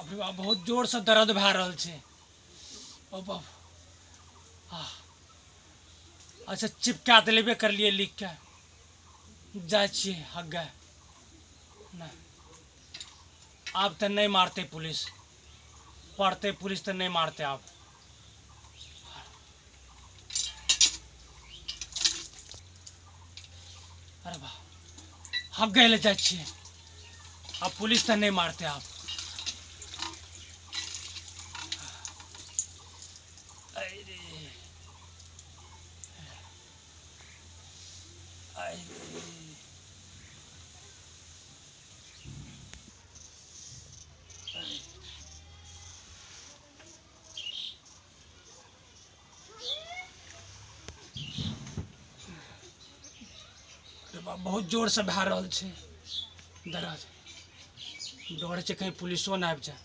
बाप रे बाप, बहुत जोरसँ दर्द भए रहल छै। ओ बाप, अच्छा चिपका तऽ लेबे करलियै लिख के। जाइ छियै हग्गे नहि, आब तऽ नहि मारतै पुलिस, पड़तै पुलिस तऽ नहि मारतै आब। अरे बा, हग्गे लए जाइ छियै, आब पुलिस तऽ नहि मारतै आब। अरे बहुत जोरसँ भए रहल छै दर्द, डर छै कहीं पुलिसो नहि आबि जाय।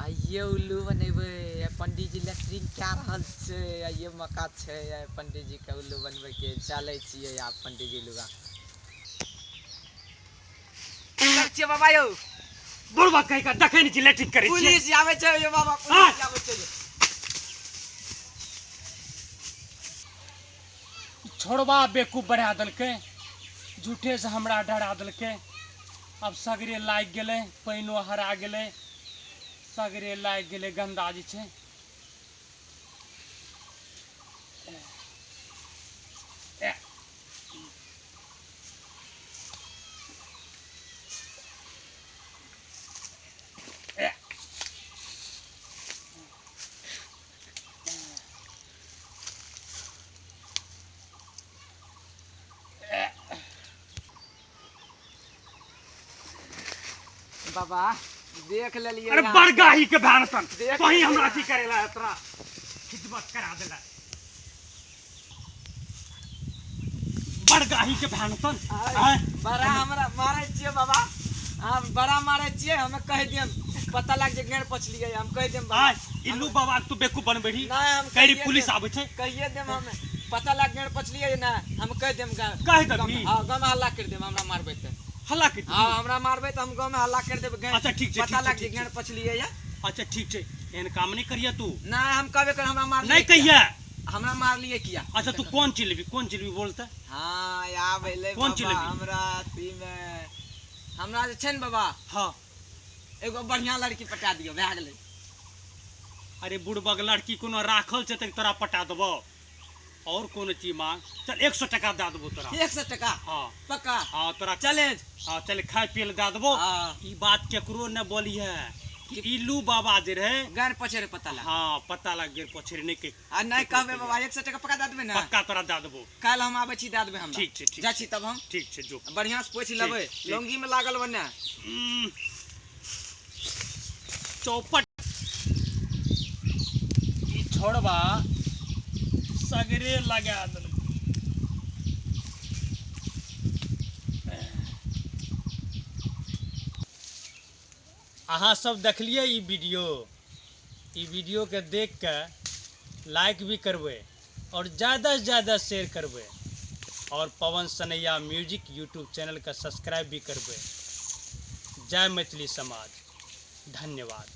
आइये उल्लू बनेबै। पंडीजी लैट्रिन कए रहल छै, आइये मौका छै पंडीजी के उल्लू बनबै के। चलै छियै आब पंडीजी लुगा छियै बाबा यौ। बुढ़बा कहि कऽ देखै नहि छी लैट्रिन करै छियै। पुलिस आबै छै यौ बाबा, पुलिस आबै छै। छोड़बा बेकूफ बढ़ा देलकै, झूठे से हमरा डरा देलकै। आब सगरे लागि गेलै, पानिओ हरा गेलै, सगरे लागि गेलै गन्दा जे छै। बाबा देख लेलियै। अरे बड़गाही के भानसन तोही हमरा की करेला, तोरा खिदमत करा देला बड़गाही के भानसन। बड़ा हमरा मारै छियै बाबा, हम बड़ा मारै छियै। हमे कहि देम, पता लाग जे गेड़ पछलियै, हम कहि देम बाबा। इल्लू बाबा तू बेवकूफ बनबही नहीं, हम कहि पुलिस आबै छै, कहिए देम। हमे पता लाग गेड़ पछलियै ना, हम कहि देम। कहि देबही? हां, गाँव में हल्ला कर देम। हमरा मारबै त हल्ला कर? हां, हमरा मारबै त हम गाँव में हल्ला कर देब। अच्छा ठीक छै, पता लाग जे गेड़ पछलियै या। अच्छा ठीक छै, एहन काम नहीं करिए तू। ना, हम कहबे कर, हमरा मार नहीं कहिए, हमरा मारलिए किया? अच्छा तू कौन चीज लेबी, कौन चीज लेबी बोलते? हां आब एलै कौन चीज लेबी? हमरा अथी में हमरा जे छै ने बाबा, हां एगो बढ़िया लड़की पटा दियौ, भए गेलै। अरे बुढ़बक लड़की कोनो राखल छै तक तोरा पटा देबो? और कोनो चीज मांग, चल 100 टका दे देबो तोरा। 100 टका? हां पक्का? हां तोरा चैलेंज। हां चल, खाय पिए ले दे देबो। ई बात केकरो न बोली है कि इल्लू बाबा जे रहे गार पछेरे पता लग। हां पता लग गेल पछेरे नहीं के आ नहीं कहबे बाबा। 100 टका पक्का दे देबे ना? पक्का तोरा दे देबो। काल्हि हम आबै छी, दे देबे हमरा। ठीक छै, ठीक जाइ छी तब हम। ठीक छै जो, बढ़िया से पोछि लेबै, लौंगी में लागल बने चौपट। ई छोड़बा सगरे लगा देलकै। अहाँ सब देखलियै ई वीडियो, ई वीडियो के देख के लाइक भी करबै और ज़्यादा से ज़्यादा शेयर करबै और Pawan Sanaiya music YouTube channel के सब्सक्राइब भी करबै। जय मैथिली समाज, धन्यवाद।